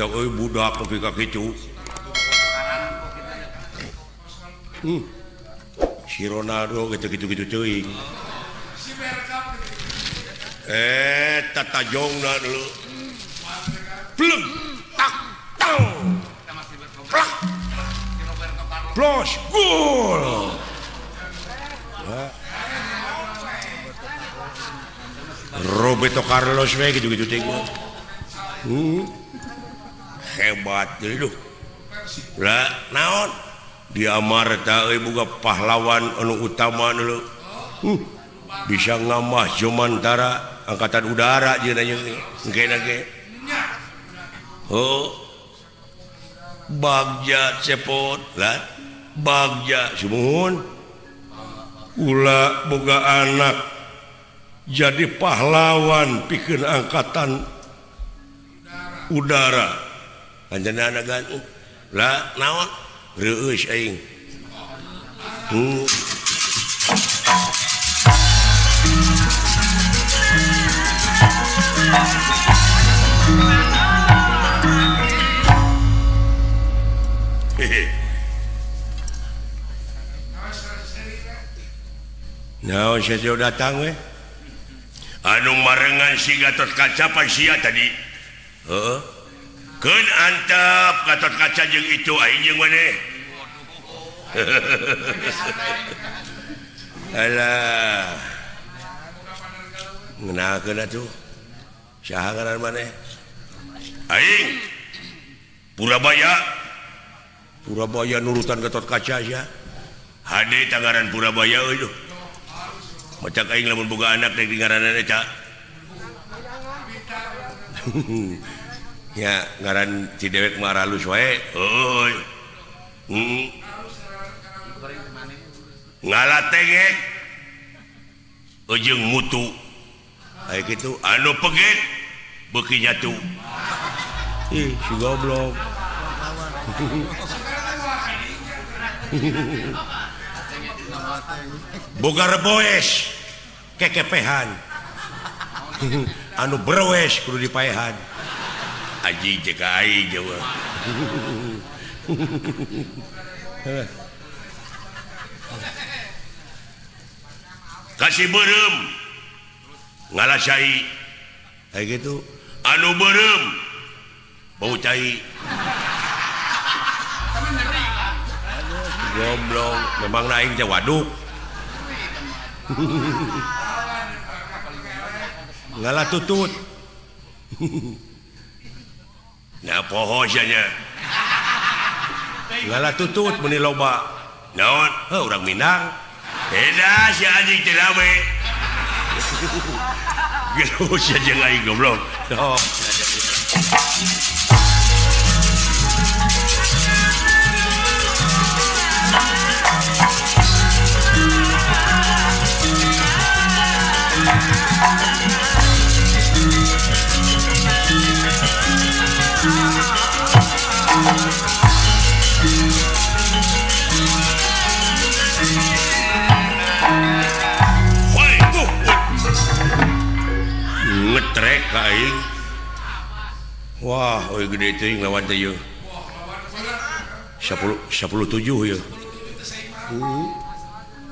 Mata euy budak nepi ka kitu. Si Ronaldo gitu-gitu teuing. Tatajongna dulu. Blem tak tang. Plak. Plos gol. Roberto Carlos we gitu-gitu teh. Hebat dulu. Lah naon? Di Amarta euy boga pahlawan anu utama dulu. Bisa ngamah Jomantara angkatan udara jeung engke ge. Oh. Bagja cepot lah. Bagja sumuhun. Ulah boga anak jadi pahlawan pikeun angkatan udara. Anjeunna gan lah naon? Reueus aing. Naon sia datang we? Anu marengan si Gatot Kaca pan sia tadi. Heeh. Keun antep Gatot Kaca jeung itu aing jeung maneh. Alah. Ngeunahkeun atuh. Saha ngaran maneh? Aing Purabaya. Purabaya nurutan Gatot Kaca sia. Hade tangaran Purabaya euy duh. Macak aing lamun boga anak rek dingaranan eta. Ya ngaran si dewek mah aralus wae. Heuy. Ngalatengek ujung mutu. Aya kitu anu pegek beuki nyatu. Ih, si goblok. Boga reboes kekepehan. Anu berwes kudu dipaehan. Aji jeung ka aing jauh. Kasih beureum ngalasai. Kayak gitu. Anu beureum bau cai. Goblok, memang aing teh waduk. Ngalah tutut. Nah poho sia nya. Ngalah tutut meuni loba. Naon? Heuh urang Minang. Eda si anjing teh rame. Geus sia jeung aing goblok. Sok. Ngetrek ka aing. Wah, euy gede teuing lawan teh ieu. 10 17 ieu.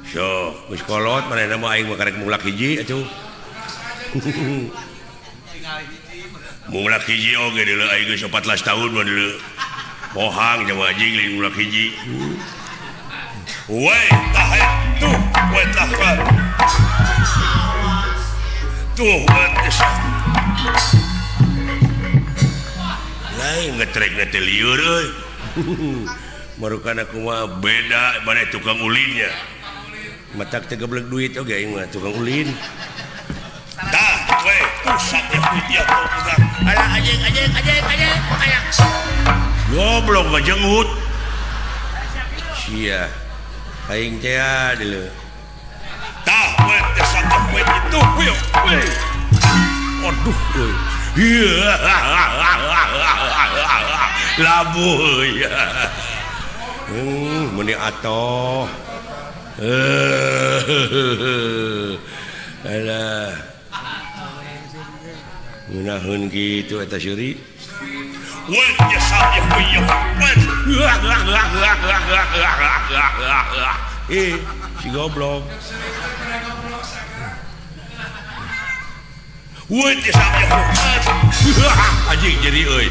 Sok, geus kolot manehna mah aing mah karek mulak hiji atuh. Mulak hiji oge deuleu aing geus 14 tahun mah deuleu. Pohang jeung anjing lain mulak hiji. Woi, tah tuh, woi tah. Tuh, lain ngetrek teh lieur euy. Marukan aku mah beda mana tukang ulinnya. Matak teh geblek duit oge aing mah tukang ulin. Tah, we, pusatnya dia tuh. Alah anjing anjing anjing anjing. Goblok ngajenggut. Sia. Aing teh deuleu. Tah, we teh sakit we itu. We. Aduh euy. Labuh ya. Meni atoh. Alah. Ngeunaheun kitu eta seuri. Eh, si goblok. Anjing nyeri euy.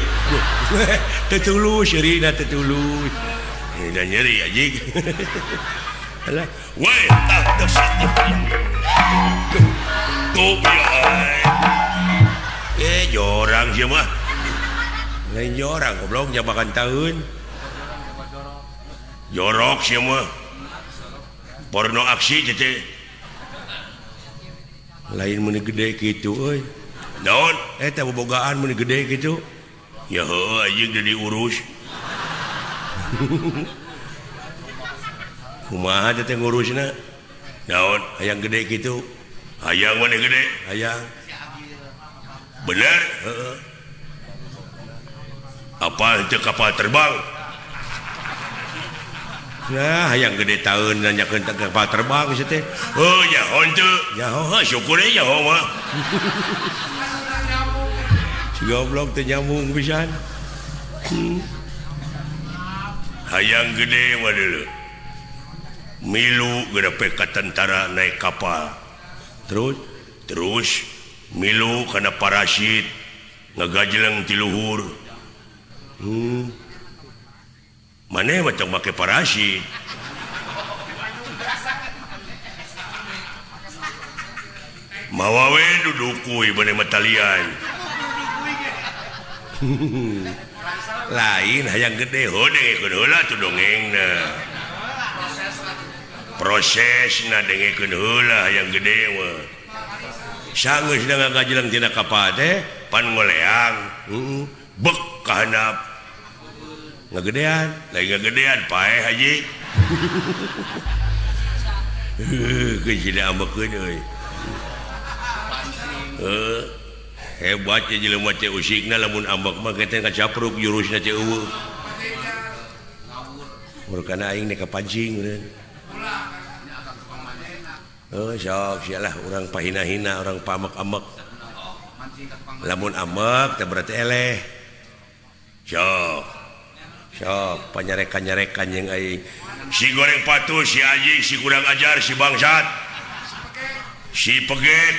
Teu tulus nyerina teu tulus. Da nyeri anjing. Alah, weh tah teu tuh eh jorang sia mah. Lain jorang goblok jabakan tahun. Jorok sia mah. Porno aksi teh. Lain mun gede kitu euy. Naon? Eta bobogaan mun gede kitu. Ya heuh anjing teu diurus. Kumaha teh ngurusna? Naon? Hayang gede kitu. Hayang mana gede? Hayang. Bener? Heeh. Apa itu kapal terbang? Nah, hayang gede tahun nanyakeun teh kapal terbang sih teh. Oh, nyaho teu. Nyaho, syukur we nyaho mah. Si goblok teh nyambung pisan. Hayang gede mah deuleu. Milu gedepe ka tentara naik kapal. Terus milu kana parasit ngagajleng ti luhur. Maneh mah tong make parasit. Mawa we dudukuy maneh mah talian. Lain hayang gede heuh dengekeun heula tuh dongengna. Prosesna dengekeun heula hayang gede mah. Sanggeus ngagajleng tina kapal teh pan ngoleang. Heeh, bek ka handap. Ngagedean, lain ngagedean paeh haji. Heuh, geus ambekeun euy. Heuh, hebat ye jelema teh usikna lamun ambek mah teh kacapruk jurusna teh eueuh. Murkana aing nek kapancing meureun. Heuh, sok sialah urang pahina-hina, urang pamek-amek. Lamun ambek teh berarti eleh. Sok. Sok panyarekan-nyarekan jeung aing. Si goreng patuh, si anjing, si kurang ajar, si bangsat. Si pegek.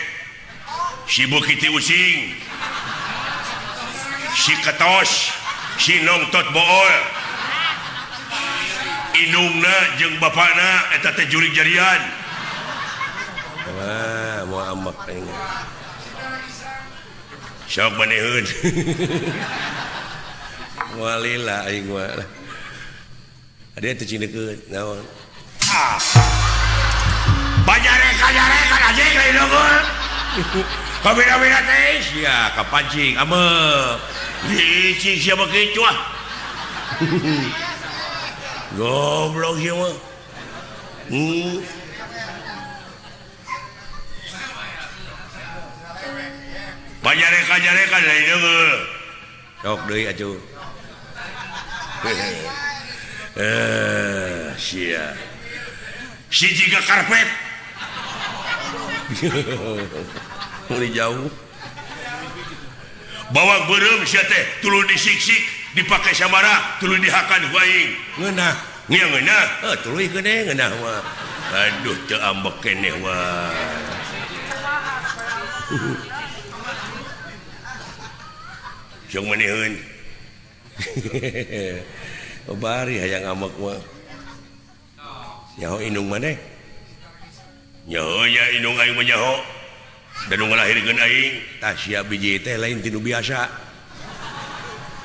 Si bukiti using. Si ketos, si nongtot bool. Indungna jeung bapana eta teh jurig jarian. Wah, moal ambek aing. Sok maneheun. Walila aing mah. Ade teh cindekeun naon. Ah. Banyarekan-nyarekan anjing lain unggul. Kabina-bina teh sia kapancing amek. Licik sia mah kitu ah. Goblok sia mah. Banyarekan-nyarekan lain unggul. Sok deui atuh. Sia. Si jiga karpet. Mulai jauh. Bawang beureum sia teh tuluy disiksik, dipake samara, tuluy dihakan ku aing. Ngeunah, ngeunah. Heuh, tuluy geuning ngeunah mah. Aduh teu ambek keneh mah. Jeung maneheun. Bari hayang ambek mah. Nyaho indung maneh? Nyaho nya indung aing mah nyaho. Da nu ngalahirkeun aing tah sia biji teh lain tinu biasa.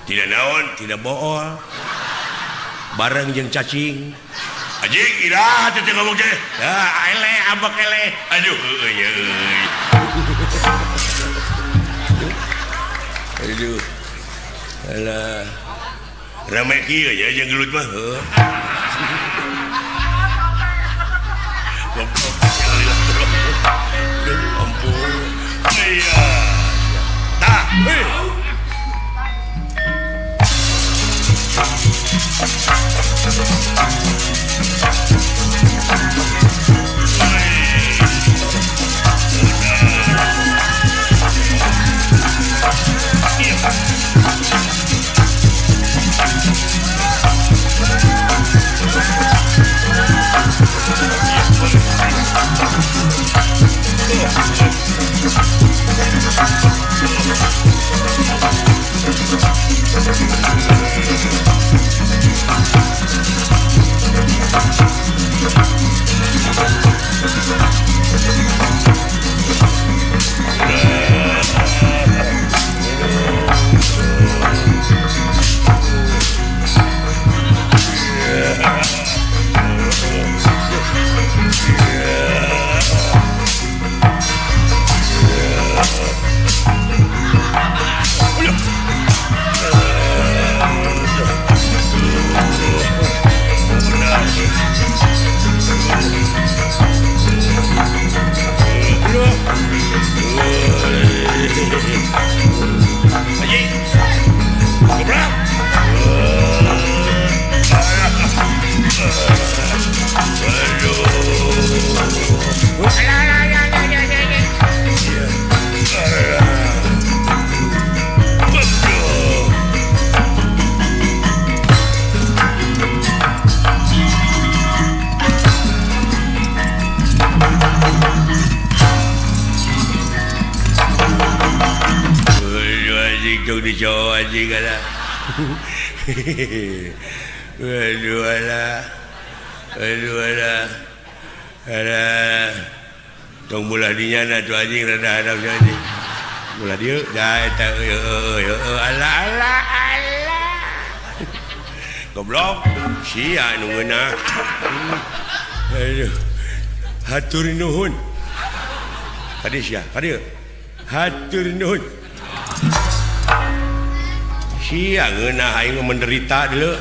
Tidak naon, tidak bool. Bareng jeung cacing. Anjing iraha teh ngomong teh. Ah eleh ambek eleh. Aduh heueuh nya euy. Aduh. Alah. Rame kieu nya jeung gelut mah heuh. Goblok ampun. Iya. Tah, heuh. Goblok di cowok anjing kada. Aduh alah. Aduh alah. Alah. Tong bola dinya na tuh anjing rada hadap anjing. Bola dieu da eta heueuh alah alah alah. Goblok sia nu ngeunah. Aduh. Hatur nuhun. Kadieu sia, kadieu. Hatur nuhun. Sia ngeunah aing menderita deuleu.